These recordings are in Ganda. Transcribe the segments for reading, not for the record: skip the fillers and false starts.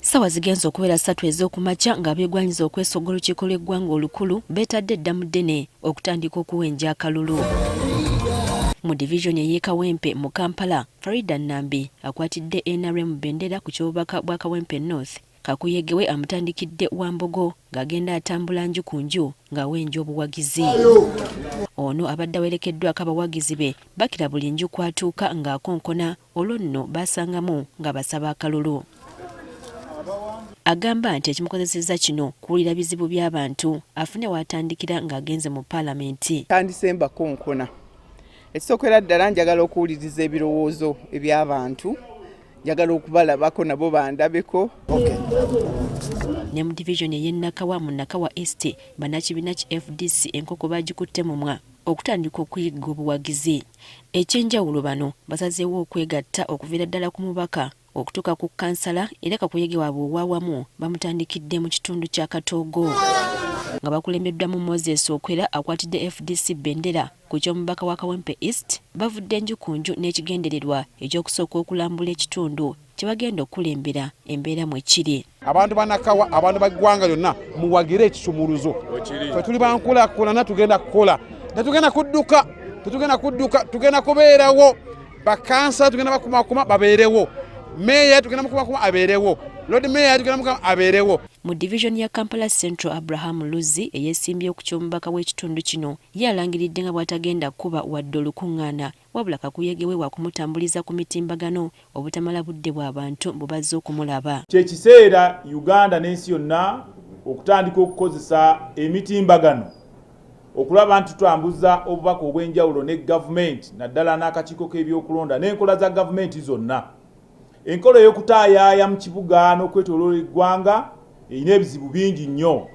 Ssaawa zigenze okubeera 3 ez'okumakya ng'abeegwanyiza okwesogga olukiiko lw'eggwanga olukulu beetadde edda mu ddene okutandika okuwenja akalulu. Mu divizoni ey'e Kawempe mu Kampala, Farida Nambi akwatidde nrm bendera ku ky'obubaka bwa Kawempe North. Kakuyege we amutandikidde Wambogo ng'agenda atambula nju ku nju ng'awenja obuwagizi. Ono abadde awerekeddwako abawagizi be bakira buli nju kw'atuuka ng'akonkona olwo nno baasangamu ng'abasaba akalulu. Agamba nti ekimukozesezza kino kuwulira bizibu by'abantu afune w'atandikira ng'agenze mu Palamenti. Ntandise mbakonkona. Ekisookera ddala njagala okuwuliriza ebirowoozo eby'abantu, njagala okubalabako nabo bandabeko. Ne mu divizoni ey'e Nakawa mu Nakawa East, bannakibiina ki fdc enkoko baagikutte mumwa okutandika okuyigga obuwagizi. Eky'enjawulo bano basazeewo okwegatta okuviira ddala ku mubaka okutuuka ku kkansala era kakuyege waabwe ow'awamu bamutandikidde mu kitundu kya Katoogo nga bakulembeddwamu Moses Okwera akwatidde fdc bendera ku ky'omubaka wa Kawempe East. Bavudde nju ku nju n'ekigendererwa eky'okusooka okulambula ekitundu kye bagenda okukulembera embeera mwe kiri. Abantu ba Nakawa, abantu ba ggwanga lyonna muwagire ekisumuluzo. Ffe tuli ba nkulaakulana, tugenda kukola, tetugenda kudduka, tetugenda kudduka, tugenda kubeerawo. Bakansala tugenda bakumakuma babeerewo, meeya tugenda mukumakuma abeerewo, Lord Mayor tugenda mukama abeerewo. Mu divizoni ya Kampala Central, Abraham Luzzi eyeesimbyewo ku ky'omubaka w'ekitundu kino ye alangiridde nga bw'atagenda kukuba wadde olukungaana wabula kakuyege we waakumutambuliza ku mitimbagano obutamala budde bwa bantu mbu bazze okumulaba. Kye kiseera Uganda n'ensi yonna okutandika okukozesa emitimbagano okulaba nti tutambuza obubaka obw'enjawulo ne gavumenti naddala n'akakiiko k'ebyokulonda n'enkola za gavumenti zonna. Enkola ey'okutaayaaya mu kibuga n'okwetooloola eggwanga erina ebizibu bingi nnyo.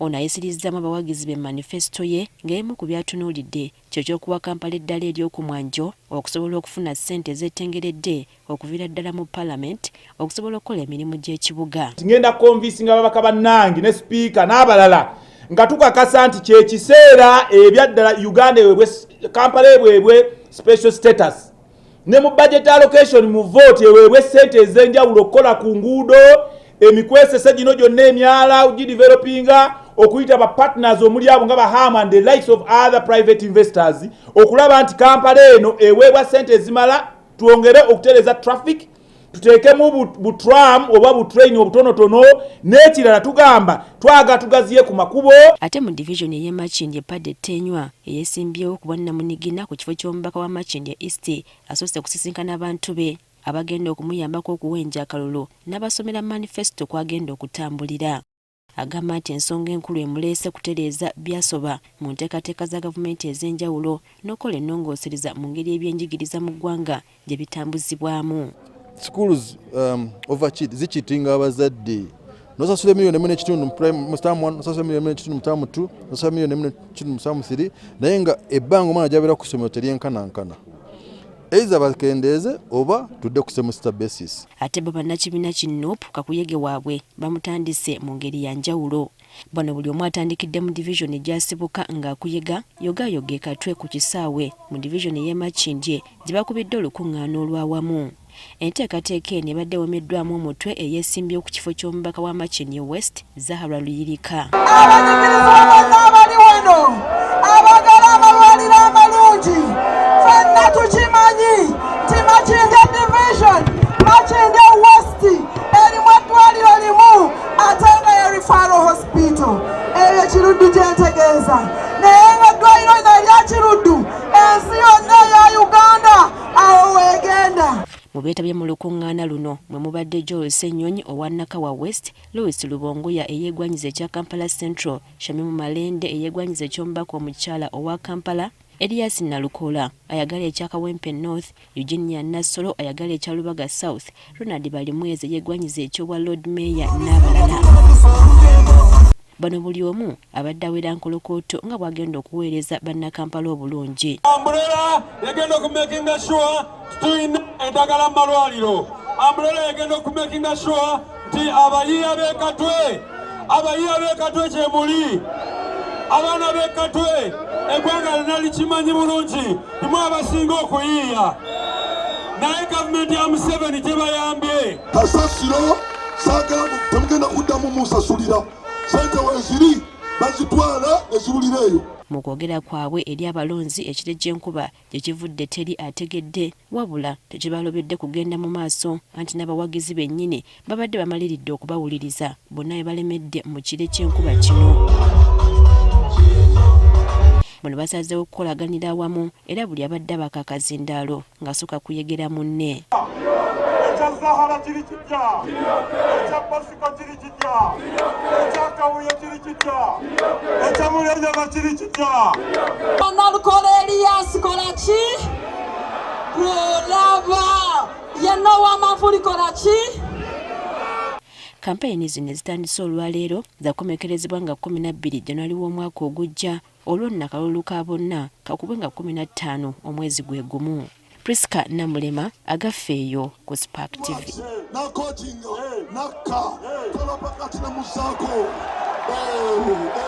Ono ayisirizzaamu abawagizi be manifesito ye ng'ebimu ku by'atunuulidde kye ky'okuwa Kampala eddala ery'oku mwanjo okusobola okufuna ssente ezeetengeredde okuviira ddala mu Palamenti okusobola okukola emirimu gy'ekibuga. Ngenda kukonvisinga babaka bannange ne sipiika n'abalala nga tukakasa nti kye kiseera ebyaddala Uganda eweebwe, Kampala eweebwe special status ne mu budget allocation mu vote eweebwe ssente ez'enjawulo okukola ku nguudo, emikwesese gino gyonna emyala ogidevelopinga okuyita ba partners omuli abo nga ba Ham and the likes of other private investors okulaba nti Kampala eno eweebwa ssente ezimala, twongere okutereeza traffic, tuteekemu bu tram oba bu train obutonotono n'ekirala tugamba twaga tugaziye ku makubo. Ate mu divizoni ey'e Makindye Paddy Tenywa eyeesimbyewo ku bwannamunigina ku kifo ky'omubaka wa Makindye East asoose kusisinkana bantu be abagenda okumuyambako okuwenja akalulu n'abasomera manifesito kw'agenda okutambulira. Agamba nti ensonga enkulu emuleese kutereeza byasoba mu nteekateeka za gavumenti ez'enjawulo n'okukola ennongoosereza mu ngeri ebyenjigiriza mu ggwanga gye bitambuzibwamu. Schools overcheat, zicheatinga abazadde. Nosasula emiliyoni emu n'ekitundu mu term 1, nosasula emiliyoni emu n'ekitundu mu term 2, nosasula emiliyoni emu n'ekitundu mu term 3, naye nga ebbanga omwana gy'abeera ku ssomero teryenkanankana. Either bakendeeze oba tudde ku semester basis. Ate bo bannakibiina ki nup kakuyege waabwe bamutandise mu ngeri ya njawulo. Bano buli omu atandikidde mu divizoni gy'asibuka ng'akuyega yogaayoga e Katwe ku kisaawe mu divizoni ey'e Makindye gye bakubidde olukungaana olw'awamu. Enteekateeka eno ebadde ewomeddwamu omutwe eyeesimbyewo ku kifo ky'omubaka wa Makindye West, Zahara Luyirika. Abanyigirizwa bonna abali wano abaagala amalwaliro amalungi, ffenna tukimanyi nti Makindye Division, Makindye West erimu eddwaliro limu ate nga ya Referral Hospital. Eyo Kiruddu gye ntegeeza, naye nga eddwaliro lino erya Kiruddu ensi yonna eya Uganda awo weegenda. Mu beetabye mu lukungaana luno mwe mubadde Joel Ssenyonyi owa Nakawa West, Louis Lubongoya eyeegwanyiza ekya Kampala Central, Shamim Malende eyeegwanyiza eky'omubaka omukyala owa Kampala, Erias Nalukoola ayagala ekya Kawempe North, Eugenia Nassolo ayagala ekya Lubaga South, Ronald Balimwezo eyeegwanyiza eky'obwa Lord Mayor n'abalala. Bano buli omu abadde awera nkolokooto nga bw'agenda okuweereza Bannakampala obulungi. Umbrella yagenda okumakinga sure tulina eddagala mu malwaliro. Umbrella yagenda okumakinga sure nti abayiiya b'e Katwe, abayiiya b'e Katwe kyemuli, abaana b'e Katwe, eggwanga lyonna likimanyi bulungi nti mwe abasinga okuyiiya. Naye gavumenti ya Museveni tebayambye. Kasasiro saagala temugenda kuddamu musasulira sente weziri bazitwala nezibulira eyo. Mu kwogera kwabwe eri abalonzi ekire ky'enkuba gye kivudde teri ategedde wabula tekibalobedde kugenda mu maaso anti n'abawagizi bennyini babadde bamaliridde okubawuliriza bonna be balemedde mu kire ky'enkuba kino. Bano basazeewo okukolaganira awamu era buli abadde abaka akazindaalo ng'asooka kuyegera munne. Ekya Zahara kiri kitya? Ekya Basiko kiri kitya? Ekya Kawuye kiri kitya? Ekya Mulenyama kiri kitya? Banalukola Elias kola ki? Gw'olaba yenna ow'amanvuuli kola ki? Kampeyini zino ezitandise olwaleero zakukomekkerezebwa nga 12 January w'omwaka ogujja olwo nno akalulu ka bonna kakubwe nga 15 omwezi gwe gumu. Prisca Namulema agaffe eyo ku Spark TV. Nakotinga nakka tolopakati ne musaako.